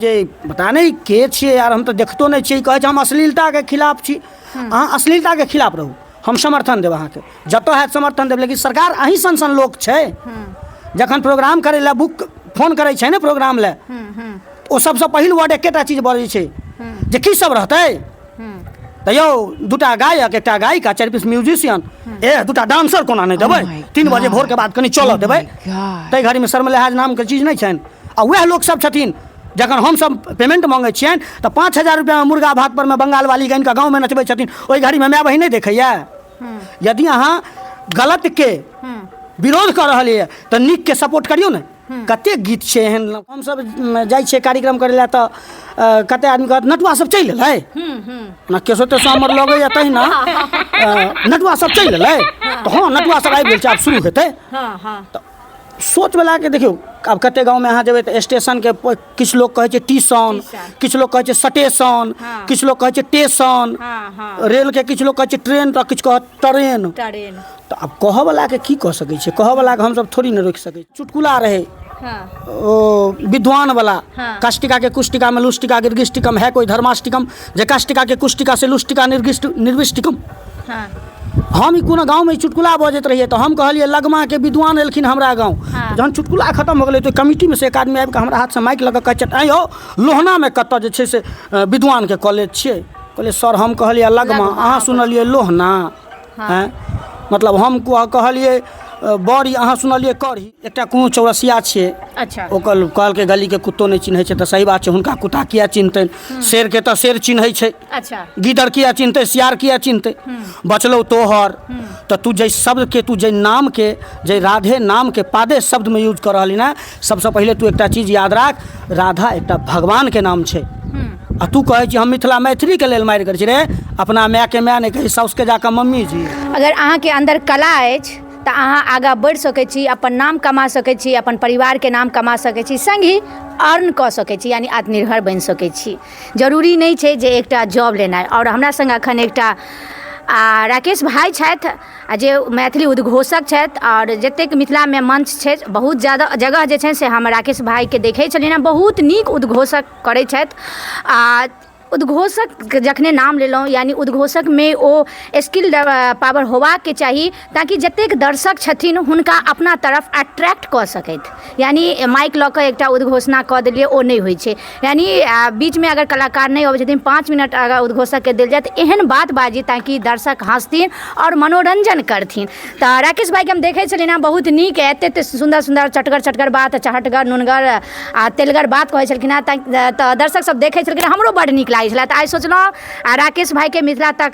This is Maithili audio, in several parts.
जे पता नहि के छियै यार, हम तऽ देखतो नहि छियै। कहै छै हम अश्लीलताके खिलाफ छी। अहाँ अश्लीलताके खिलाफ रहू, हम समर्थन देब अहाँके, जतऽ हैत समर्थन देब। लेकिन सरकार अहीं सन सन लोक छै, जखन प्रोग्राम करै लए बुक फोन करै छै ने प्रोग्राम लए, ओ सबसँ पहिल वर्ड एकेटा चीज बजै छै जे की सब रहतै। तऽ यौ दूटा गायक, एकटा गायिका, 4 पीस म्यूजिशियन, ए दूटा डांसर कोना नहि देबै? Oh 3 बजे भोरके बाद कनि चलऽ देबै। ताहि घड़ीमे शर्म लिहाज नामके चीज नहि छनि। आ वएह लोक सब छथिन, जखन हमसब पेमेंट मङ्गै छियनि तऽ 5000 रुपैआमे मुर्गा भात परमे बंगालवाली गानि कऽ गाँवमे नचबै छथिन। ओहि घड़ीमे माय बहिन नहि देखैया। यदि अहाँ गलतके विरोध कऽ रहलियै तऽ नीकके सपोर्ट करियौ ने। कतेक गीत छै एहन। हमसब जाइ छियै कार्यक्रम करै लए तऽ कते आदमी कहत नटुआ सब चलि एलै ने, केशो तेशो हमर लगैया तहिना, नटुआ सब चलि एलै तऽ हँ नटुआ सब आबि गेल छै, आब शुरू हेतै। तऽ सोचवलाके देखियौ, आब कते गाँवमे अहाँ जेबै तऽ स्टेशनके किछु लोक कहै छै टीसन, किछु लोक कहै छै सटेशन, किछु लोक कहै छै टेशन रेलके, किछु लोक कहै छै ट्रेन तऽ किछु कहत ट्रेन। तऽ आब कहऽवलाके की कऽ सकै छियै? कहऽवलाके हमसब थोड़ी ने रोकि सकै छी। चुटकुला रहै ओ विद्वानवला, काष्टिका के कुष्टिका में लुष्टिका गिरगिष्टिकम है कोई धर्माष्टिकम, जे काष्टिका के कुष्टिका से लुष्टिका निर्गिष्ट निर्विष्टिकम। हम ई कोनो गाँवमे चुटकुला बजैत रहियै तऽ हम कहलियै लगमाके विद्वान एलखिन हमरा गाँव। जहन चुटकुला खतम भऽ गेलै तऽ कमिटीमे से एक आदमी आबि कऽ हमरा हाथसँ माइक लऽ कऽ कहै छथि, आँय यौ, लोहनामे कतऽ जे छै से विद्वानके कॉलेज छियै? कहलियै सर, हम कहलियै लगमा, अहाँ सुनलियै लोहना। आँय, मतलब हम कहलियै बड़ी, अहाँ सुनलियै कढ़ी। एकटा कोनो चौरसिया छियै। ओ कहलकै गलीके कुत्तो नहि चिन्है छै। तऽ सही बात छै, हुनका कुत्ता किया चिन्हतनि? शेरके तऽ शेर चिन्है छै, गीदड़ किया चिन्हतै? सियार किया चिन्हतै? बचलौ तोहर तऽ तू जाहि शब्दके, तू जाहि नामके, जाहि राधे नामके पादे शब्दमे यूज कऽ रहली ने, सबसँ पहिले तू एकटा चीज याद राख, राधा एकटा भगवानके नाम छै। आ तू कहै छी हम मिथिला मैथिलीके लेल मारि करै छी। रे, अपना मायके माय नहि कहै, साउसके जाकऽ मम्मी जी। अगर अहाँके अन्दर कला अछि तऽ अहाँ आगाँ बढ़ि सकै छी, अपन नाम कमा सकै छी, अपन परिवारके नाम कमा सकै छी, सङ्गहि अर्न कऽ सकै छी, यानि आत्मनिर्भर बनि सकै छी। जरूरी नहि छै जे एकटा जॉब लेनाइ। आओर हमरा सङ्ग एखन एकटा राकेश भाइ छथि, आ जे मैथिली उद्घोषक छथि, आओर जतेक मिथिलामे मंच छै, बहुत ज्यादा जगह जे छै से हम राकेश भाइके देखै छलियनि हँ। बहुत नीक उद्घोषक करै छथि। आ उद्घोषक जखने नाम लेलहुँ, यानि उद्घोषकमे ओ स्किल पावर होबाके चाही ताकि जतेक दर्शक छथिन हुनका अपना तरफ अट्रैक्ट कऽ सकथि। यानि माइक लऽ कऽ एकटा उद्घोषणा कऽ देलियै, ओ नहि होइ छै। यानि बीचमे अगर कलाकार नहि अबै छथिन, 5 मिनट अगर उद्घोषकके देल जाय तऽ एहन बात बाजी ताकि दर्शक हँसथिन आओर मनोरञ्जन करथिन। तऽ राकेश भाइके हम देखै छलियनि हँ, बहुत नीक, एते एते सुन्दर सुन्दर चटगर चटगर बात, चहटगर नुनगर आ तेलगर बात कहै छलखिन हँ, तऽ दर्शक सब देखै छलखिन, हमरो बड्ड नीक लागै छलै। तऽ आइ सोचलहुँ आ राकेश भाइके मिथिला तक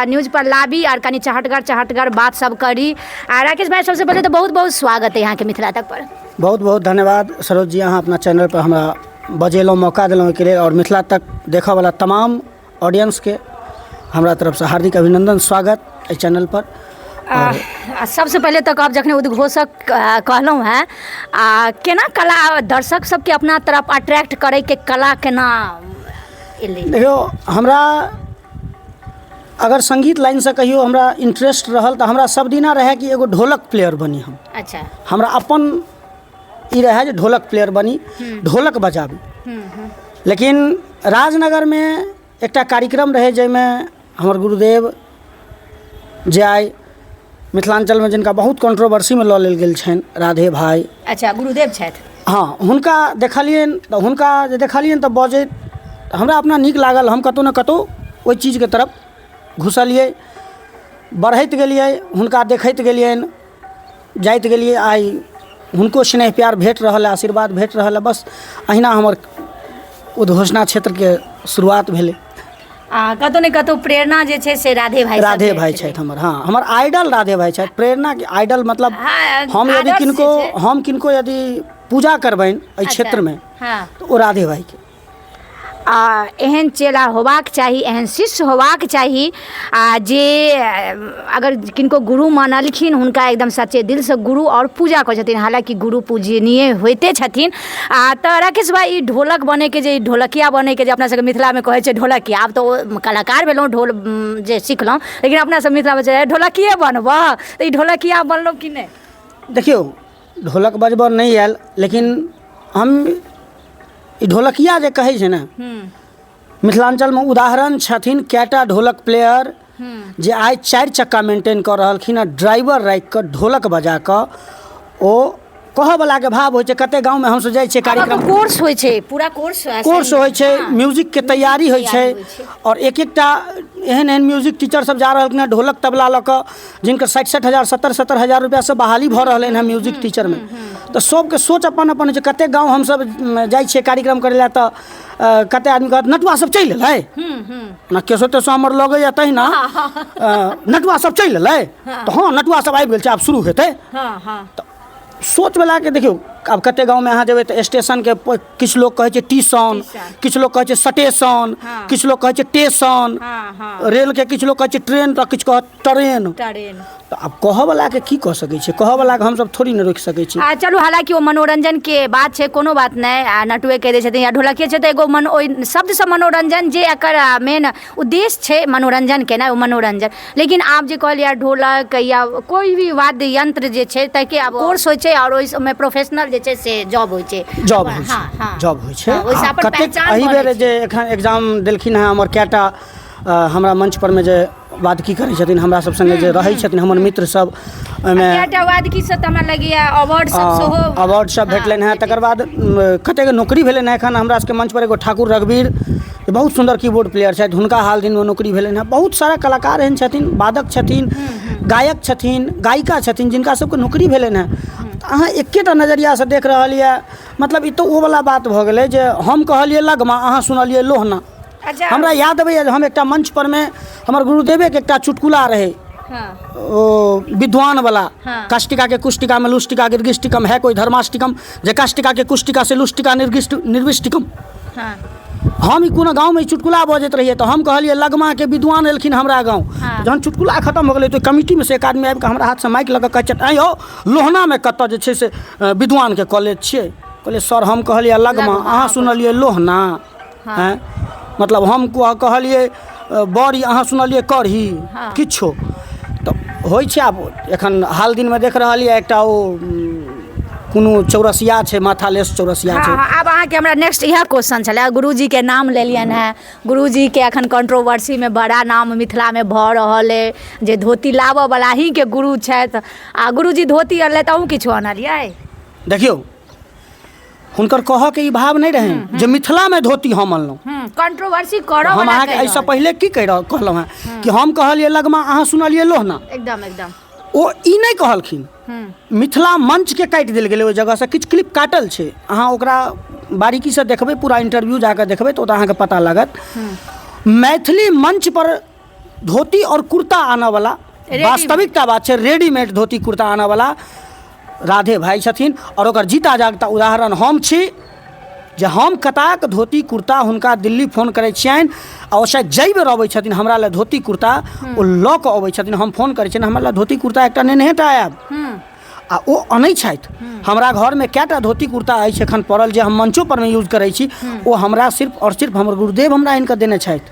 न्यूजपर लाबी आओर कनि चहटगर चहटगर बात सब करी। आ राकेश भाइ, सबसँ पहिले तऽ बहुत बहुत स्वागत अइ अहाँके मिथिला तक पर। बहुत बहुत धन्यवाद सरोज जी, अहाँ अपना चैनल पर हमरा बजेलहुँ, मौका देलहुँ ओहिके लेल। आओर मिथिला तक देखऽवला तमाम ऑडियंसके हमरा तरफसँ हार्दिक अभिनन्दन, स्वागत एहि चैनल पर। आ सबसँ पहिले तऽ कहब, जखने उद्घोषक कहलहुँ हेँ, आ केना कला दर्शक सबके अपना तरफ अट्रैक्ट करैके कला केना एलै? देखियौ, हमरा अगर सङ्गीत लाइनसँ कहियो हमरा इंट्रेस्ट रहल तऽ हमरा सब दिना रहए कि एगो ढोलक प्लेयर बनी हम। हमरा अपन ई रहए जे ढोलक प्लेयर बनी, ढोलक बजाबी। लेकिन राजनगरमे एकटा कार्यक्रम रहै जाहिमे हमर गुरुदेव, जे आइ मिथिलाञ्चलमे जिनका बहुत कॉन्ट्रोवर्सीमे लऽ लेल गेल छनि, राधे भाइ। अच्छा, गुरुदेव छथि। हँ, हुनका देखलियनि तऽ हुनका जे देखलियनि तऽ बजैत हमरा अपना नीक लागल। हम कतहु ने कतहु ओहि चीजके तरफ घुसलियै, बढ़ैत गेलियै, हुनका देखैत गेलियनि, जाइत गेलियै। आइ हुनको स्नेह प्यार भेट रहल है, आशीर्वाद भेट रहल है। बस अहिना हमर उद्घोषणा क्षेत्रके शुरुआत भेलै। आ कतहु ने कतहु प्रेरणा जे छै से राधे भाई राधे भाई छथि हमर। हँ, हमर आइडल राधे भाई छथि। प्रेरणा आइडल मतलब हम यदि आदर्श जे किनको छै। हम किनको यदि पूजा करबनि एहि क्षेत्रमे तऽ ओ राधे भाईके। आ एहन चेला होबाक चाही, एहन शिष्य होबाक चाही, आ जे अगर किनको गुरु मानलखिन हुनका एकदम सच्चे दिलसँ गुरु आओर पूजा करै छथिन, हालाँकि गुरु पूजनीय होइते छथिन। आ तऽ राकेश भाइ, ई ढोलक बनैके जे, ई ढोलकिया बनैके जे अपना सबके मिथिलामे कहै छै ढोलकिया, आब तऽ ओ कलाकार भेलहुँ, ढोल जे सिखलहुँ, लेकिन अपना सब मिथिलामे छै ढोलकिए बनबऽ, तऽ ई ढोलकिया बनलहुँ कि नहि? देखियौ, ढोलक बजबऽ नहि आयल, लेकिन हम ई ढोलकिया जे कहै छै ने, मिथिलाञ्चलमे उदाहरण छथिन कएटा ढोलक प्लेयर जे आइ 4 चक्का मेंटेन कऽ रहलखिन आ ड्राइवर राखि कऽ ढोलक बजा कऽ ओ कहऽवलाके भाव होइ छै। कते गाँवमे हमसब जाइ छियै कार्यक्रम, कोर्स होइ छै, पूरा कोर्स कोर्स होइ छै, म्यूजिकके तैयारी होइ छै, आओर एक एकटा एहन एहन म्यूजिक टीचर सब जा रहलखिन हँ ढोलक तबला लऽ कऽ, जिनकर 60-60 हजार 70-70 हजार रुपैआसँ बहाली भऽ रहलनि हँ म्यूजिक टीचरमे। तऽ सबके सोच अपन अपन होइ छै। कते गाँव हमसब जाइ छियै कार्यक्रम करै लए तऽ कते आदमी कहत नटुआ सब चलि एलै ने, केशो तेशो हमर लगैए तहिना, नटुआ सब चलि एलै तऽ हँ नटुआ सब आबि गेल छै, आब शुरू हेतै। तऽ सोचवलाके देखियौ, आब कते गाँवमे अहाँ जेबै तऽ स्टेशनके किछु लोक कहै छै टीसन, किछु लोक कहै छै सटेशन, किछु लोक कहै छै टेशन रेलके, किछु लोक कहै छै ट्रेन, तऽ किछु कहत ट्रेन। तऽ आब कहऽवलाके की कऽ सकै छियै, कहऽवलाके हमसब थोड़ी ने रोकि सकै छी। आ चलू, हालाँकि ओ मनोरञ्जनके बात छै, कोनो बात नहि, आ नटुए कहि दै छथिन या ढोलकिए छै, तऽ एगो मन ओहि शब्दसँ मनोरञ्जन, जे एकर मेन उद्देश्य छै मनोरञ्जन केनाइ, ओ मनोरञ्जन। लेकिन आब जे कहलियै ढोलक या कोइ भी वाद्य यंत्र जे छै ताहिके आब कोर्स होइ छै आओर ओहिमे प्रोफेशनल जे छै से जॉब होइ छै, जॉब होइ छै, जॉब होइ छै। ओहिसँ अपन कतेक एहि बेर जे एखन एग्जाम देलखिन हेँ हमर कएटा हमरा मंच परमे जे वादकी करै छथिन, हमरा सब सङ्गे जे रहै छथिन हमर मित्र सब, ओहिमे कएटा वादकी सब तऽ हमरा लगैया अवार्ड सब सेहो अवार्ड सब भेटलनि हेँ। तकर बाद कतेक नौकरी भेलनि हेँ। एखन हमरा सबके मंच पर एगो ठाकुर रघुवीर बहुत सुन्दर कीबोर्ड प्लेयर छथि, हुनका हाल दिनमे नौकरी भेलनि हेँ। बहुत सारा कलाकार एहन छथिन, वादक छथिन, गायक छथिन, गायिका छथिन, जिनका सबके नौकरी भेलनि हेँ। तऽ अहाँ एकेटा नजरियासँ देख रहल यऽ, मतलब ई तऽ ओ वला बात भऽ गेलै जे हम कहलियै लगमा, अहाँ सुनलियै लोहना। अच्छा। हमरा याद अबैए जे हम एकटा मंच परमे हमर गुरुदेवेके एकटा चुटकुला रहै, ओ विद्वानवला, काष्टिका के कुष्टिका में लुष्टिका गिरगिष्टिकम है कोई धर्माष्टिकम, जे काष्टिका के कुष्टिका से लुष्टिका निर्गिष्ट निर्विष्टिकम। हम ई कोनो गाँवमे ई चुटकुला बजैत रहियै, तऽ हम कहलियै लगमाके विद्वान एलखिन हमरा गाँव। जहन चुटकुला खतम भऽ गेलै तऽ कमिटीमे से एक आदमी आबिकऽ हमरा हाथसँ माइक लऽ कऽ कहै छथि, आँय यौ लोहनामे कतऽ जे छै से विद्वानके कॉलेज छियै? कहलियै सर हम कहलियै लगमा, अहाँ सुनलियै लोहना। आँय, मतलब हम कहलियै बड़ी, अहाँ सुनलियै कढ़ी। किछो तऽ होइ छै। आब एखन हाल दिनमे देख रहल यऽ एकटा ओ कोनो चौरसिया छै, माथालेस चौरसिया छै। आब अहाँके हमरा नेक्स्ट इएह क्वेश्चन छलै। गुरुजीके नाम लेलियनि हेँ, गुरुजीके एखन कंट्रोवर्सीमे बड़ा नाम मिथिलामे भऽ रहल अइ जे धोती लाबऽवला अहीँके गुरु छथि, आ गुरुजी धोती अनलथि, अहूँ किछो अनलियै? देखियौ, हुनकर कहऽके ई भाव नहि रहनि जे मिथिलामे धोती हम अनलहुँ। कंट्रोवर्सी करऽ हम अहाँके एहिसँ पहिले की कहि रहल कहलहुँ हेँ कि हम कहलियै लगमा, अहाँ सुनलियै लोहना। एकदम एकदम। ओ ई नहि कहलखिन। मिथिला मंचके काटि देल गेलै ओहि जगहसँ, किछु क्लिप काटल छै, अहाँ ओकरा बारीकीसँ देखबै, पूरा इंटरव्यू जाकऽ देखबै तऽ ओतऽ अहाँके पता लागत। मैथिली मंच पर धोती आओर कुर्ता आनऽवला वास्तविकता बात छै, रेडीमेड धोती कुर्ता आनऽवला राधे भाइ छथिन, आओर ओकर जीता जागता उदाहरण हम छी जे हम कताक धोती कुर्ता हुनका दिल्ली फोन करै छियनि आ ओ शायद जाहि बेर अबै छथिन हमरा लए धोती कुर्ता ओ लऽ कऽ अबै छथिन। हम फोन करै छियनि, हमरा लए धोती कुर्ता एकटा नेनहे टा आयब, आ ओ अनै छथि। हमरा घरमे कएटा धोती कुर्ता अछि एखन पड़ल जे हम मंचो परमे यूज करै छी, ओ हमरा सिर्फ आओर सिर्फ हमर गुरुदेव हमरा आनि कऽ देने छथि,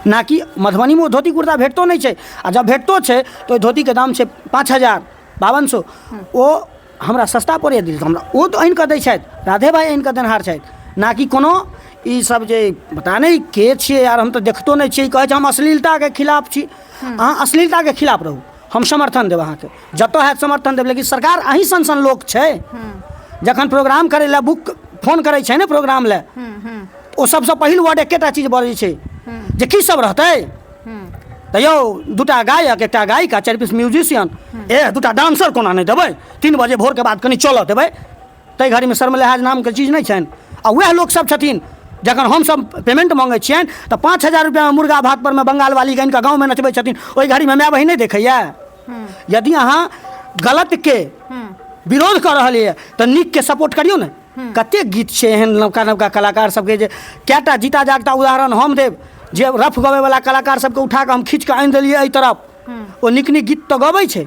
ना कि मधुबनीमे ओ धोती कुर्ता भेटतो नहि छै, आ जब भेटतो छै तऽ ओहि धोतीके दाम छै 5000 5200, ओ हमरा सस्ता पड़ैए दिल्ली, हमरा ओ तऽ आनि कऽ दै छथि, राधे भाइ आनि कऽ देनहार छथि, ना कि कोनो ई सब जे पता नहि के छियै यार, हम तऽ देखतो नहि छियै, कहै छै हम अश्लीलताके खिलाफ छी। अहाँ अश्लीलताके खिलाफ रहू, हम समर्थन देब अहाँके, जतऽ हैत समर्थन देब, लेकिन सरकार अहीं सन सन लोक छै जखन प्रोग्राम करै लए बुक फोन करै छै ने प्रोग्राम लए, ओ सबसँ पहिल वर्ड एकेटा चीज बजै छै जे की सब रहतै, तऽ यौ दूटा गायक, एकटा गायिका, 4 पीस म्यूजिशियन, ए दूटा डांसर कोना नहि देबै, 3 बजे भोरके बाद कनि चलऽ देबै। ताहि घड़ीमे शर्म लिहाज नामके चीज नहि छनि। आ वएह लोकसभ छथिन जखन हमसभ पेमेंट मङ्गै छियनि तऽ 5000 रुपैआमे मुर्गा भात परमे बंगालवाली आनि कऽ गाँवमे नचबै छथिन, ओहि घड़ीमे माय बहिन नहि देखैए। यदि अहाँ गलतके विरोध कऽ रहलियै तऽ नीकके सपोर्ट करियौ ने। कतेक गीत छै एहन नवका नवका कलाकार सबके जे कएटा जीता जागता उदाहरण हम देब जे रफ गबैवला कलाकार सबके उठा कऽ हम खींच कऽ आनि देलियै एहि तरफ, ओ नीक नीक गीत तऽ गबै छै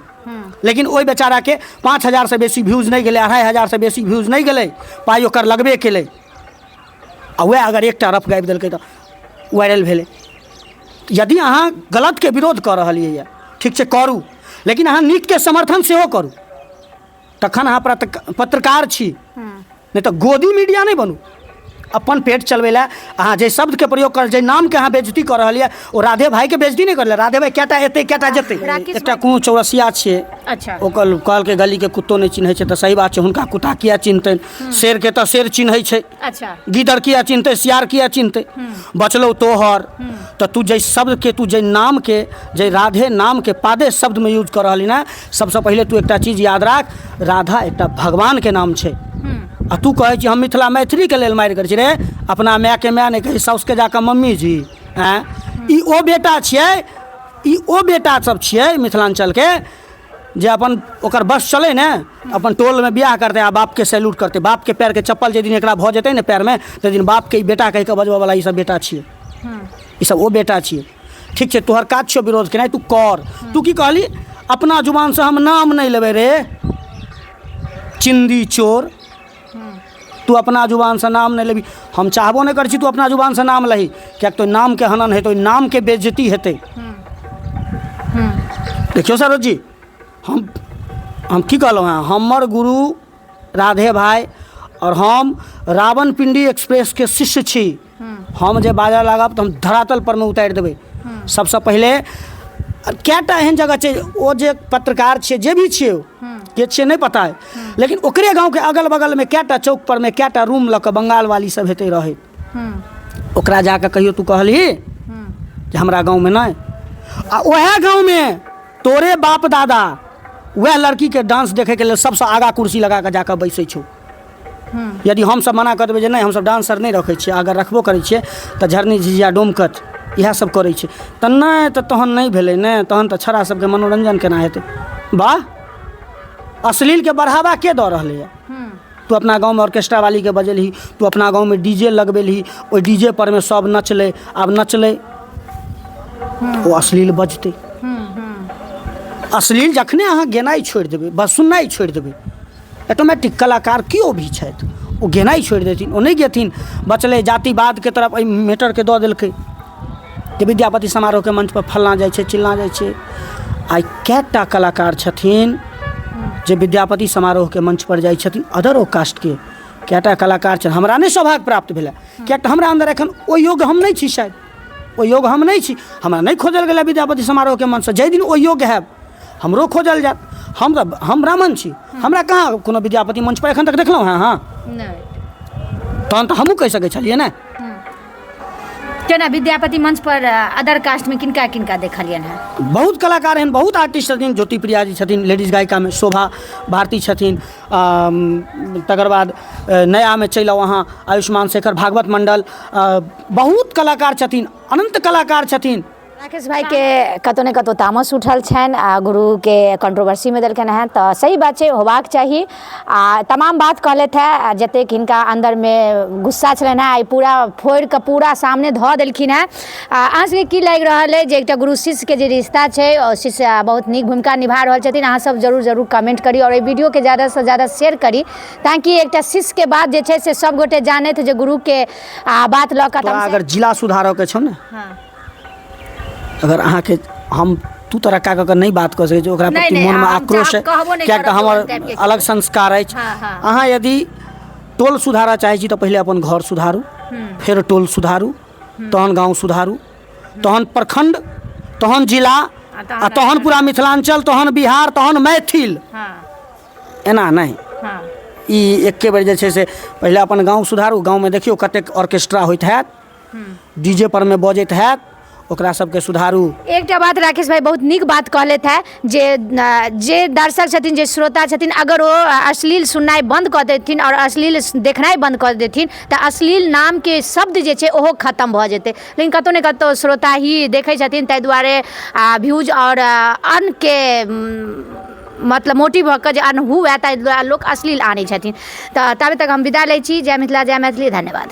लेकिन ओहि बेचाराके 5000सँ बेसी व्यूज नहि गेलै, 2500सँ बेसी व्यूज नहि गेलै, पाइ ओकर लगबे केलै, आ वएह अगर एकटा रफ गाबि देलकै तऽ वायरल भेलै। यदि अहाँ गलतके विरोध कऽ रहलियै यऽ, ठीक छै करू, लेकिन अहाँ नीकके समर्थन सेहो करू, तखन अहाँ पत्रकार छी, नहि तऽ गोदी मीडिया नहि बनू। अपन पेट चलबै लए अहाँ जाहि शब्दके प्रयोग कर, जाहि नामके अहाँ बेइज्जती कऽ रहल यऽ, ओ राधे भाइके बेइज्जती नहि करलै। राधे भाइ कएटा एतै, कएटा जेतै। एकटा कोनो चौरसिया छियै। अच्छा। ओ कहलकै गलीके कुत्तो नहि चिन्है छै, तऽ सही बात छै, हुनका कुत्ता किया चिन्हतनि? शेरके तऽ शेर चिन्है छै। अच्छा। गीदड़ किया चिन्हतै, सियार किया चिन्हतै? बचलौ तोहर तऽ तू जाहि शब्दके, तू जाहि नामके, जाहि राधे नामके पादे शब्दमे यूज कऽ रहली ने, सबसँ पहिले तू एकटा चीज याद राख, राधा एकटा भगवानके नाम छै। आ तू कहै छी हम मिथिला मैथिलीके लेल मारि करै छी। रे, अपना मायके माय नहि कहै, साउसके जाकऽ मम्मी जी। आँय, ई ओ बेटा छियै, ई ओ बेटा सब छियै मिथिलाञ्चलके जे अपन ओकर बस चलै ने, अपन टोलमे बियाह करतै आ बापके सैल्यूट करतै। बापके पैरके चप्पल जाहि दिन एकरा भऽ जेतै ने पैरमे, ताहि दिन बापके ई बेटा कहि कऽ बजबऽवला ई सब बेटा छियै। ई सब ओ बेटा छियै। ठीक छै, तोहर काज छियौ विरोध केनाइ, तू कर। तू की कहली? अपना जुबानसँ हम नाम नहि लेबै। रे चिन्दी चोर, तू अपना जुबानसँ नाम नहि लेबही, हम चाहबो नहि करै छी तू अपना जुबानसँ नाम लही, किएक तऽ ओहि नामके हनन हेतै, ओहि नामके बेइज्जती हेतै। देखियौ सरोज जी, हम की कहलहुँ हेँ, हमर गुरु राधे भाइ आओर हम रावण पिण्डी एक्सप्रेसके शिष्य छी। हम जे बाजऽ लागब तऽ हम धरातल परमे उतारि देबै। सबसँ पहिले कएटा एहन जगह छै, ओ जे पत्रकार छियै, जे भी छियै, ओ के छियै नहि पता अइ, लेकिन ओकरे गाँवके अगल बगलमे कएटा चौक परमे कएटा रूम लऽ कऽ बंगालवाली सब हेतै रहैत। ओकरा जाकऽ कहियो तू कहलही जे हमरा गाँवमे नहि? आ उएह गाँवमे तोरे बाप दादा वएह लड़कीके डांस देखैके लेल सबसँ आगाँ कुर्सी लगा कऽ जाकऽ बैसै छौ। यदि हमसब मना कऽ देबै जे नहि, हमसब डांसर नहि रखै छियै, अगर रखबो करै छियै तऽ झरनी, झिझिया, डोमकच इएह सब करै छै, तऽ नहि तऽ तहन नहि भेलै ने, तहन तऽ छौड़ा सबके मनोरञ्जन केना हेतै? वाह, अश्लीलके बढ़ावा के दऽ रहलैए? तू अपना गाँवमे ऑर्केस्ट्रा वालीके बजेलही, तू अपना गाँवमे डी जे लगबेलही, ओहि डी जे परमे सब नचलै। आब नचलै, ओ अश्लील बजतै। अश्लील जखने अहाँ गेनाइ छोड़ि देबै, बस सुननाइ छोड़ि देबै, ऑटोमेटिक कलाकार केओ भी छथि, ओ गेनाइ छोड़ि देथिन, ओ नहि गेथिन। बचलै जातिवादके तरफ, एहि मैटरके दऽ देलकै जे विद्यापति समारोहके मंचपर फल्लाँ जाइ छै, चिल्लाँ जाइ छै। आइ कएटा कलाकार छथिन जे विद्यापति समारोहके मंचपर जाइ छथिन अदरो कास्टके? कएटा कलाकार छथिन? हमरा नहि सौभाग्य प्राप्त भेलै, किएक तऽ हमरा अन्दर एखन ओहि योग्य हम नहि छी। शायद ओहि योग्य हम नहि छी, हमरा नहि खोजल गेलै विद्यापति समारोहके मंचसँ। जाहि दिन ओहि योग्य हैब, हमरो खोजल जायत। हम तऽ हम ब्राह्मण छी, हमरा कहाँ कोनो विद्यापति मंच पर एखन तक देखलहुँ हेँ? हँ, नहि। तहन तऽ हमहूँ कहि सकै छलियै ने। केना विद्यापति मंच पर अदर कास्टमे किनका किनका देखलियनि हेँ? बहुत कलाकार एहन, बहुत आर्टिस्ट छथिन। ज्योति प्रिया जी छथिन लेडीज गायिकामे, शोभा भारती छथिन, तकर बाद नयामे चलि आउ अहाँ, आयुष्मान शेखर, भागवत मण्डल, बहुत कलाकार छथिन, अनन्त कलाकार छथिन। राकेश भाईके कतहु ने कतहु तामस उठल छनि आ गुरुके कंट्रोवर्सीमे देलकनि हेँ, तऽ सही बात छै, होबाक चाही। आ तमाम बात कहलथि हेँ, आ जतेक हिनका अन्दरमे गुस्सा छलनि हेँ, आइ पूरा फोड़ि कऽ पूरा सामने धऽ देलखिन हेँ। आ अहाँ सबके की लागि रहल अइ जे एकटा गुरु शिष्यके जे रिश्ता छै, ओ शिष्य बहुत नीक भूमिका निभा रहल छथिन? अहाँ सब जरूर जरूर कमेंट करी आओर एहि वीडियोके ज्यादासँ ज्यादा शेयर करी, ताकि एकटा शिष्यके बात जे छै से सब गोटे जानथि जे गुरुके आ बात लऽ कऽ। तोरा अगर जिला सुधारऽके छौ ने, अगर अहाँके हम तू तरक्का कऽ कऽ नहि बात कऽ सकै छी, ओकरा नहि, प्रति नहि, मोनमे हम आक्रोश आब कहबो नहि किएक तऽ करब हमर ओहन टाइपके। अलग संस्कार अछि। हँ। अहाँ यदि टोल सुधारऽ चाहै छी तऽ पहिले अपन घर सुधारू, फेर टोल सुधारू, तहन गाँव सुधारू, तहन प्रखण्ड, तहन जिला, तहन आ तहन पूरा मिथिलाञ्चल, तहन बिहार, तहन मैथिल। एना नहि। ई एके बेर जे छै से पहिले अपन गाँव सुधारू। गाँवमे देखियौ कतेक ऑर्केस्ट्रा होइत हैत, डीजे पर मे बजैत हैत, ओकरा सबके सुधारू। एकटा बात राकेश भाई बहुत नीक बात कहलथि है जे दर्शक छथिन, जे श्रोता छथिन, अगर ओ अश्लील सुननाइ बन्द कऽ देथिन आओर अश्लील देखनाइ बन्द कऽ देथिन तऽ अश्लील नामके शब्द जे छै ओहो खतम भऽ जेतै। लेकिन कतहु ने कतहु श्रोता ही देखै छथिन, ताहि दुआरे व्यूज आओर अर्नके मतलब मोटिव भऽ कऽ जे अर्न हुए, ताहि दुआरे लोक अश्लील आनै छथिन। तऽ ताबे तक हम विदा लै छी। जय मिथिला, जय मैथिली, धन्यवाद।